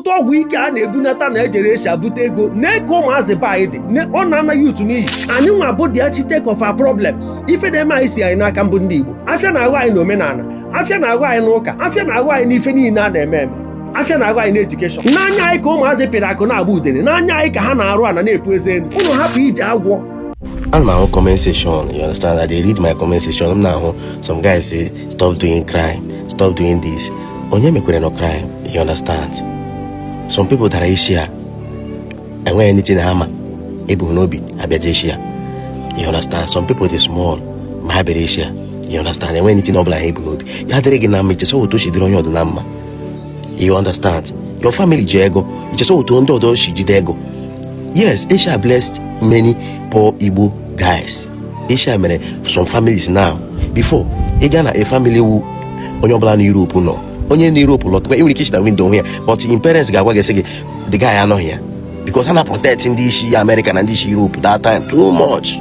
Ọtụtụ ọgwụ ike a na-ebunata na ejere Asia bute ego nee ka ụmụazị be anyị dị. Ọ na-ana youth n'iyi. Anyị nwa bụ the architect of our problems. Ife na-eme anyị si anyị n'aka mbụ ndị Igbo. Afịa na-aghọ anyị n'omenala, afịa na-aghọ anyị n'ụka, afịa na-aghọ anyị n'ife niile a na-eme eme, afịa na-aghọ anyị n'education. N'anya anyị ka ụmụazị pịrị akụ na-agba udene, n'anya anyị ka ha na-arụ ana na-epu eze elu. Ụnụ hapụ ije agwọ. Ana m ahụ comment section, you understand? I dey read my comment section. M na-ahụ some guys say, "Stop doing crime, stop doing this." Onye mekwere no crime, you understand? Some people dara Asia, enweghị anything ha ma ebughị n'obi abịaje Asia, you understand? Some people dị small ma ha bịara Asia, you understand? Enweghị anything ọbụla ha ebu n'obi. Ya dịrị gị na mma, ichesa otu o si dịrị onye ọdụ na mma, you understand? Your family ji ego, ichesa otu ndị ọdọ si jide ego. Yes, Asia blessed many poor Igbo guys. Asia mere some families now. Before, ị gaa na a family wu onye ọbụla na Europe nọ, onye na Europe lọtakwa, ị nwere ike isi na window hụ ya, but in parents ga-agwa gị, sị gị the guy anọghị ya, because ha na protect ndị isi America na ndị isi Europe that time too much,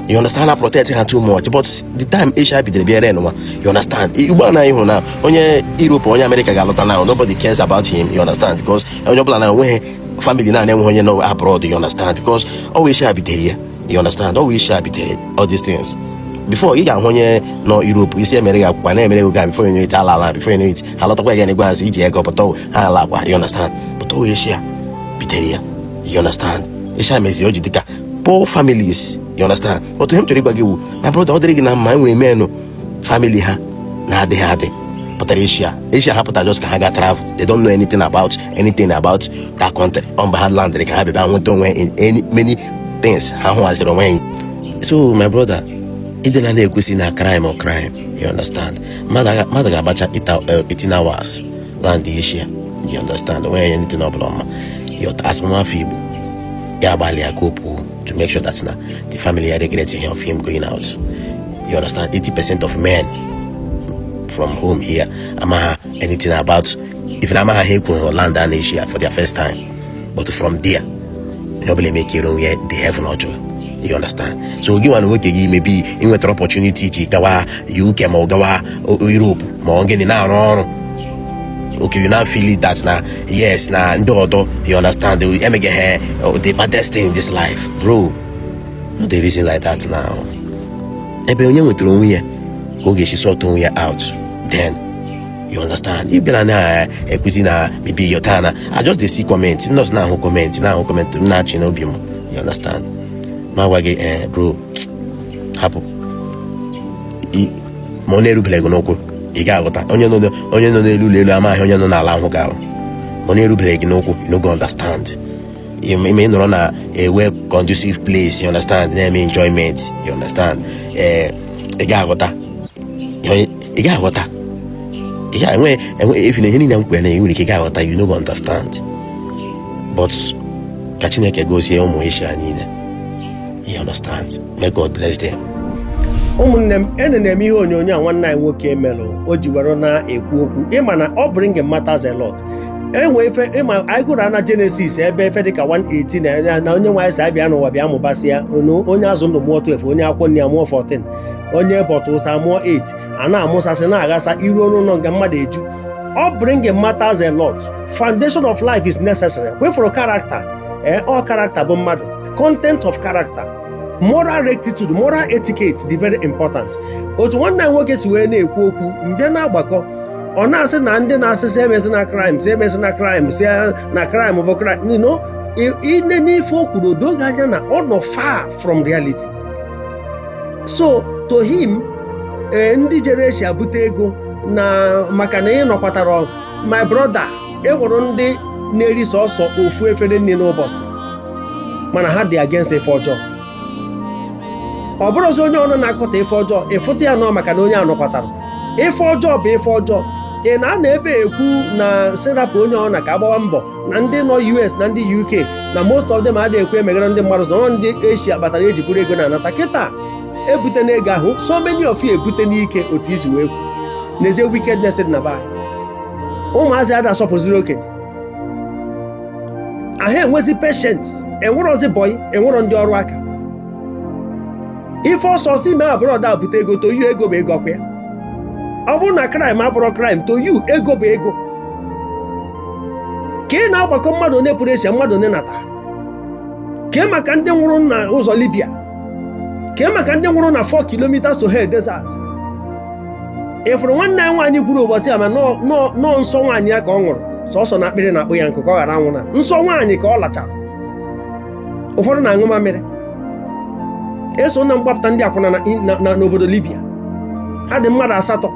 you understand? Ha protect ha too much. But the time Asia bidoro bịa nwa, you understand, ugbu a na ịhụ na onye Europe, onye America ga-alọta now, nobody cares about him, you understand? Because onye ọbụla na onweghị family na enweghị onye nọ abroad, you understand? Because ọ Asia bidoro ya, you understand? Ọ Asia bidoro all these things. Before, ị ga-ahụ onye nọ Europe isi emere gị akwụkwọ na-emere gị ga, before you know it, ala ala, before you know it, ha lọtakwa gị n'egwe azụ iji ego pụta, ha ala akwa, you understand? But ọ Asia bidoro ya, you understand? Asia meziri o ji dịka poor families, you understand? Otu ihe m chọrọ ịgwa gị wu, my brother, ọ dịrị gị na mma. Enwere menụ family ha na-adịghị adị pụtara Asia. Asia ha pụtara just ka ha ga travel. They don't know anything about that country. Ọ mgbe ha landịrị ka ha bịa nweta onwe in any many things ha hụghaziri onwe ya. So my brother, ịdịla na-ekwesị na crime or crime, you understand? Mmadụ ga-agbacha 18 hours land Asia, you understand? Onwe ya anything ọbụla ọma as nwa afọ Igbo ya agbalị ya cope to make sure that na the family are regretting of him going out, you understand? 80% of men from home here amaha anything about, even amaha ha ekwuru land a na-Asia for their first time. But from there, onye ọbụla emekere onwe ya the heaven ọ chọrọ, you understand? So gị nwa na nwoke gị, maybe ị nwetara opportunity iji gawa UK ma ọ gawa Europe ma ọ gịnị na-arụ ọrụ, okay, you now feel it that na yes, na ndị ọdọ, you understand, emeghe ha the baddest thing in this life. Bro, no dey reason like that now. Ebe onye nwetara onwe ya ka ọ ga-esi sort onwe ya out then, you understand? Ị bịara na-ekwuzi na maybe your time na I just dey see comment, m nọs na-ahụ comment, na-ahụ comment, m na-achị n'obi m, you understand? Ma gwa gị, eh, bro, hapụ. Ma ọ na-erubere gị n'ụkwụ, ị ga-aghọta. Onye nọ n'elu ụlọ elu amaghị onye nọ n'ala ahụ ga-arụ. Ma ọ na-erubere gị n'ụkwụ, you no go understand. Ime ị nọrọ na a well conducive place, you understand, na-eme enjoyment, you understand? Ee, ị ga-aghọta, ị ga-aghọta, ị ga-enwe enwe efi na ihe niile m kwere na ị nwere ike ị ga-aghọta. You no go understand. But ka Chineke gozie ụmụ Asia niile, you understand? May God bless them. Ụmụnne m, ene na-eme ihe onyonyo a nwanne anyị nwoke melụ o ji were na-ekwu okwu. Ịma na ọ bring matters a lot. Enwe ife ịma anyị gụrụ na Genesis ebe efe dịka 118 na onye nwaanyị si abịa n'ụwa bịa mụbasịa. Onye azụ ndụ mụọ 12, onye akwụkwọ nne ya mụọ 14, onye bọtụ ụsa mụọ 8, a na-amụsasị na-aghasa iru n'ụlọ nga mmadụ eju. Ọ bring matters a lot. Foundation of life is necessary. Kwefụrụ character, ee, ọ character bụ mmadụ, content of character, moral rectitude, moral etiquette dị very important. Otu nwanne anyị nwoke si wee na-ekwu okwu mbịa na-agbakọ, ọ na-asị na ndị na-asị sị emezina crime, sị emezina crime, sị na crime bụ crime, ine n'ife o kwuru odoge anya na ọ nọ far from reality. So to him, ee, ndị jere Asia bute ego na maka na ị nọkwatara. My brother, e nwere ndị na-eri sọsọ ofu efere nri n'ụbọchị, mana ha dị against ife ọjọọ. Ọ bụrụzi onye ọnụ na-akọta ife ọjọọ ịfụta ya nọ maka na onye anọkwatara ife ọjọọ bụ ife ọjọọ. Ị na-ana ebe ekwu na sirapụ onye ọ na ka agbawa mbọ na ndị nọ US na ndị UK na most of them adịghị ekwe emegara ndị mmadụ nọrọ. Ndị Asia kpatara eji buru ego na-anata kịta ebute n'ego ahụ. So many of you ebute n'ike otu isi wee kwu. N'ezie, wickedness dị na be anyị. Ụmụazị ada asọpụziri okenye ahụ, enwezi patience, enwerozi boy, enwero ndị ọrụ aka. Ife ọsọ si mee abroad a bute ego, to you ego bụ ego. Ọkwa ya, ọ bụrụ na crime abụrụ crime to you, ego bụ ego. Ka ị na-agbakọ mmadụ one pụrụ Eshia, mmadụ one nata. Kee maka ndị nwụrụ na ụzọ Libya? Kee maka ndị nwụrụ na 4 kilometers to Hell desert? Ị fụrụ nwanne ya nwaanyị kwuru ụbọchị a ma nọọ nsọ nwaanyị ya ka ọ ṅụrụ sọsọ na akpịrị na-akpụ ya nkụ ka ọ ghara anwụ na nsọ nwaanyị ka ọ lachara. Ụfọdụ na-aṅụ mamịrị eso na mgbapụta ndị akwụna n'obodo Libya. Ha dị mmadụ 8.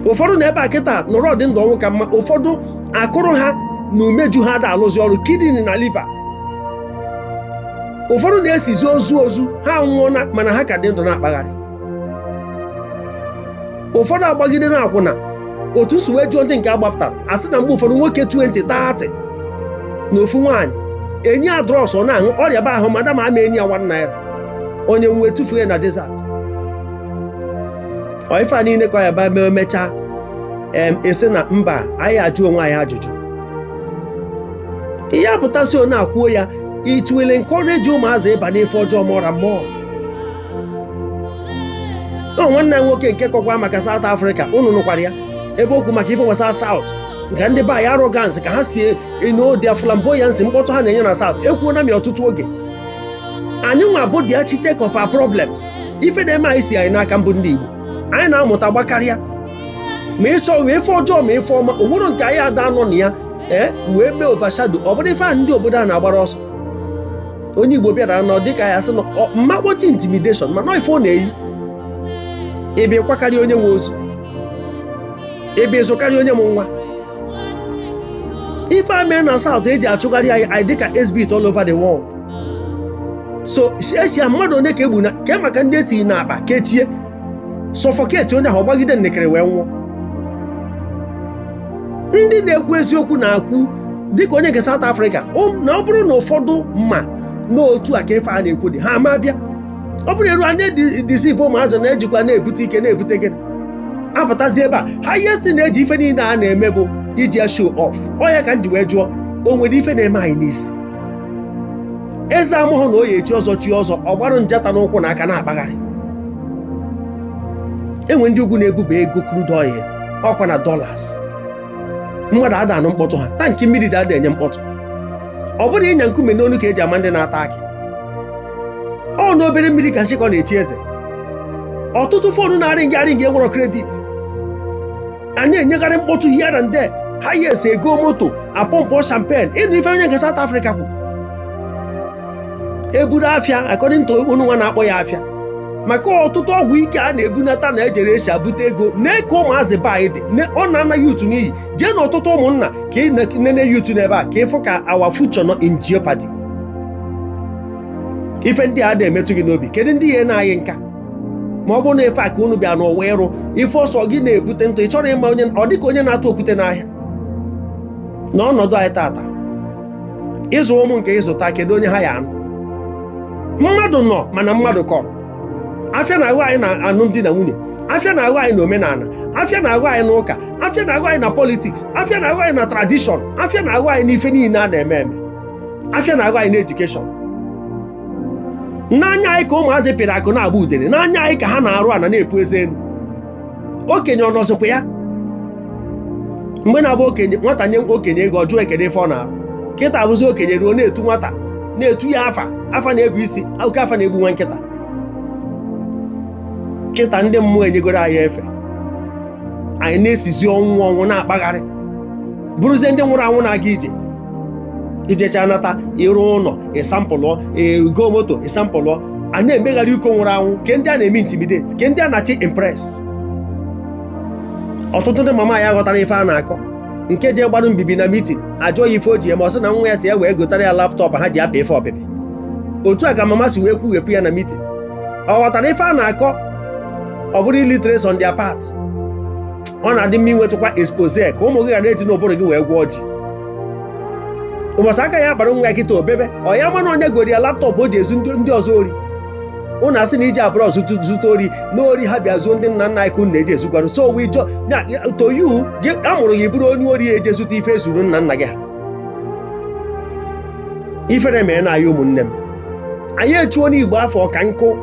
Ụfọdụ na ebe a kịta nọrọ ọdị ndụ ọnwụ ka mma. Ụfọdụ akụrụ ha na umeju ha da alụzi ọrụ, kidney na liver. Ụfọdụ na-esizi ozu ozu ha nwụọna, mana ha ka dị ndụ na-akpagharị. Ụfọdụ agbagide na akwụna. Otu si wee jụọ ndị nke agbapụtara, asị na mgbe ụfọdụ nwoke 20 30 na ofu nwaanyị enyi ya drugs, ọ na-aṅụ ọrịa ba ahụ, madam ama enyi ya 1 naira, onye nwe tufuo ya na desert. Ọ ife a niile ka ọ ya ba mee mechaa esi na mba anyị ajụ onwe anyị ajụjụ. Ihe apụtasị ọ na-akwuo ya, it will encourage ụmụazị ịba n'ife ọjọọ mụra mmụọ. Ọ nwanne ya nwoke nke kọkwa maka South Africa, unu nụkwara ya ebe okwu maka ife gbasara South, ka ndị be anyị arrogance ka ha si eno their flamboyance, mkpọtụ ha na-enye na South. Ekwuona m ya ọtụtụ oge, anyị nwa bụ the architect of our problems. Ife na-eme anyị si anyị n'aka. Mbụ ndị Igbo anyị na-amụta gbakarịa ma ịchọ ma ife ọjọọ ma ife ọma, o nwere nke anyị ada nọ na ya ee wee mee overshadow. Ọ bụrụ ife ahụ ndị obodo a na-agbara ọsọ, onye Igbo bịara nọ dịka ya sị na mmakpọchi intimidation, mana ife ọ na-eyi ebe ịkwakarị onye nwe ozu, ebe ịzụkarị onye mụ nwa. Ife a mee na South eji achụgharị anyị, anyị dịka exhibit all over the world. So eshia mmadụ one ka egbu na ke maka ndị etinye n'akpa kechie, suffocate onye ahụ, ọgbagide nnekere wee nwụọ. Ndị na-ekwu eziokwu na-akwu dịka onye nke South Africa na ọ bụrụ na ụfọdụ ma n'otu a ka ife a na-ekwu dị ha ama bịa. Ọ bụrụ eru a na-edeceive ụmụazị na-ejikwa na-ebute ike na-ebute gịnị apụtazi ebe a. Ha ihe si na-eji ife niile a na-eme bụ iji ya show off. Ọ ya ka m ji wee jụọ, o nwere ife na-eme anyị n'isi? Eze amụghụ na o ya echi ọzọ chi ọzọ, ọ gbarụ njata n'ụkwụ na aka na-akpagharị. Enwe ndị ugwu na-ebuba ego crude oil ọkwa na dollars. Mmadụ ada anụ mkpọtụ ha, tankị mmiri da ada enye mkpọtụ. Ọ bụrụ ịnya nkume n'onu ka eji ama ndị na-ata akị, ọ n'obere mmiri ka nshịkọ na-echi eze. Ọtụtụ phone na-arị ngị arị ngị enwero credit, anyị enyegharị mkpọtụ here and there. Ha yes ego moto apọmpọ champagne. Ịnụ ife onye nke South Africa kwu, eburu afịa according to unu nwa na-akpọ ya afịa, maka ọtụtụ ọgwụ ike a na-ebunata na ejere esi abute ego na-eke ụmụazị be anyị dị ọ na-ana youth n'iyi. Jee n'ọtụtụ ụmụnna ka ị nene youth n'ebe a ka ịfụ ka our future nọ in jeopardy. Ife ndị a da emetụ gị n'obi? Kedu ndị ya na-ayị nka ma ọ bụrụ na ife a ka unu bịa n'ụwa ịrụ? Ife ọsọ gị na-ebute ntụ, ị chọrọ ịma onye ọ dịka onye na-atụ okwute n'ahịa n'ọnọdụ anyị tata. Ịzụ ụmụ nke ịzụta, kedu onye ha ya anụ? Mmadụ nọ mana mmadụ kọrọ afịa na-aghọ anyị na alụmdi na nwunye, afịa na-aghọ anyị na omenala, afịa na-aghọ anyị n'ụka, afịa na-aghọ anyị na politics, afịa na-aghọ anyị na tradition, afịa na-aghọ anyị n'ife niile a na-eme eme, afịa na-aghọ anyị na education. N'anya anyị ka ụmụazị pịrị akụ na-agba udene, n'anya anyị ka ha na-arụ ana na-epu eze elu. Okenye ọ nọzikwa ya mgbe na-abụ okenye nwata nye okenye ego, ọ jụọ ekele ife ọ na-arụ. Kịta abụzi okenye ruo na-etu nwata, na-etu ya afa afa na-ebu isi oke afa na-egbu nwa nkịta. Kịta ndị mmụọ enyegoro anyị efe, anyị na-esizi ọnwụ ọnwụ na-akpagharị, bụrụzie ndị nwụrụ anwụ na-aga ije. Ijecha nata ịrụ ụlọ, ịsampụlụọ ego moto, ịsampụlụọ a na-emegharị uko nwụrụ anwụ. Ke ndị a na-eme intimidate, ke ndị a na-achị impress. Ọtụtụ ndị mama ya ghọtara ife a na-akọ nke jee gbarụ mbibi na meeting, ajụọ ya ife o ji eme, ọ sị na nwa ya si ya wee gotara ya laptop ha ji apị ife ọpịpị. Otu a ka mama si wee kwughepụ ya na meeting. Ọ ghọtara ife a na-akọ? Ọ bụrụ illiteracy on their part, ọ na-adị mma inwetụkwa expose ka ụmụ gị ghara eji n'ụbụrụ gị wee gwọọ ji. Ụbọchị aka ya kpara nwa ya kịta obebe, ọ ya mana onye goro ya laptop o ji ezu ndị ọzọ ori. Ụnụ asị na iji abụrụ zụta ori na ori ha bịa zuo ndị nna nna anyị ka unu na-eji ezukwarụ. So we jo to you gị amụrụ gị bụrụ onye ori eje zụta ife ezuru nna nna gị ha. Ifere mee na anyị, ụmụnne m, anyị echuo n'Igbo afọ ka nkụ.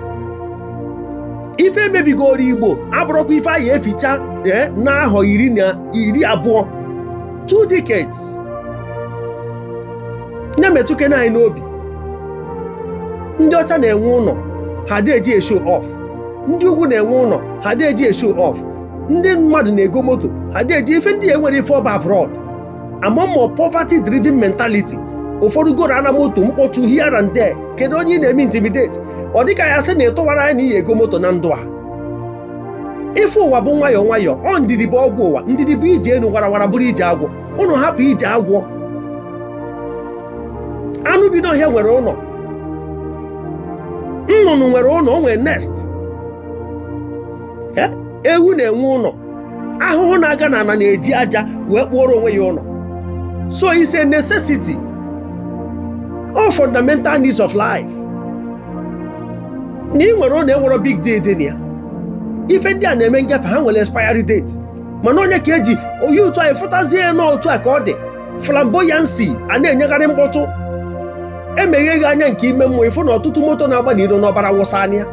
Ife emebigoro Igbo abụrụkwa ife anyị eficha ee n'ahọ 20. 2 decades. Ya metụkene anyị n'obi. Ndị ọcha na-enwe ụlọ, ha dị eji show off. Ndị ugwu na-enwe ụlọ, ha dị eji show off. Ndị mmadụ na-ego moto, ha dị eji ife ndị enwere ife ọba abroad. Among poverty driven mentality, ụfọdụ goro ana moto mkpọtụ here and there. Kedu onye ị na-eme intimidate? Ọ dịka ya sị na ịtụwara ya na iyi ego moto na ndụ a. Ife ụwa bụ nwayọọ nwayọọ. Ọ ndidi bụ ọgwụ ụwa. Ndidi bụ ije enu warawara, bụrụ ije agwọ. Ụnụ hapụ ije agwọ. Anụ bi n'ọhịa nwere ụlọ, nnụnụ nwere ụlọ, o nwere nest. Ewu na-enwe ụlọ, ahụhụ na-aga n'ala na-eji aja wee kpụọrọ onwe ya ụlọ. So it's a necessity, all fundamental needs of life. Na ị nwere ụlọ enwere big deal dị na ya. Ife ndị a na-eme ngafe, ha nwere expiry date. Mana onye ka eji oyi otu anyị fụtazie n'otu a ka ọ dị flamboyancy a na-enyegharị mkpọtụ, emegheghị anya nke ime mmụọ. Ịfụ na ọtụtụ moto na-agba n'iro n'ọbara wụsa anya.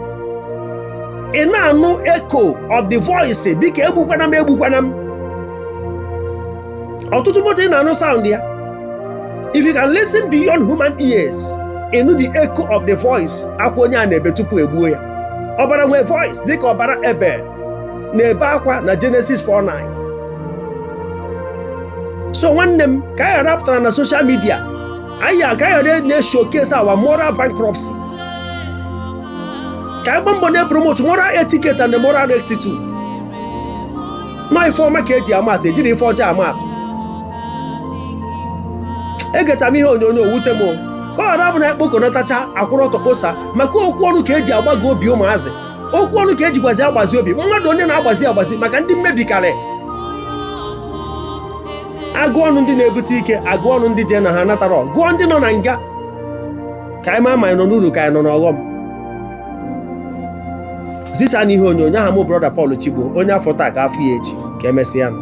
Ị na-anụ echo of the voice, "Biko, egbukwana m, egbukwana m." Ọtụtụ moto ị na-anụ sound ya, if you can listen beyond human ears, ịnụ the echo of the voice, akwa onye a na-ebe tupu egbuo ya. Ọbara nwee voice, dịka ọbara Abel na-ebe akwa na Genesis 4:9. So nwanne m, ka anyị ghara pụtara na social media anyị, ka anyị ghara na-showcase our moral bankruptcy. Ka anyị gbaa mbọ na-promote moral etiquette and the moral rectitude. Nọ ife ọma ka eji ama atụ, ejiri ife ọjọọ ama atụ. Egecha m ihe onyonyo, wute m ka ọ ghara bụ na ekpokọnatacha akwụrụ ọtọ kposa, maka okwu ọnụ ka eji agbago obi ụmụazị, okwu ọnụ ka ejikwazi agbazi obi mmadụ, onye na-agbazi agbazi, maka ndị mmebi karị. Agụ ọnụ ndị na-ebute ike, agụ ọnụ ndị jee na ha natara, gụọ ndị nọ na nga, ka anyị maa ma anyị nọ n'uru ka anyị nọ n'ọghọm. Zisa na ihe onyonyo. Aha m, Brother Paul Chigbo, onye afọ taa ka afọ ya echi. Ka emesịa nụ.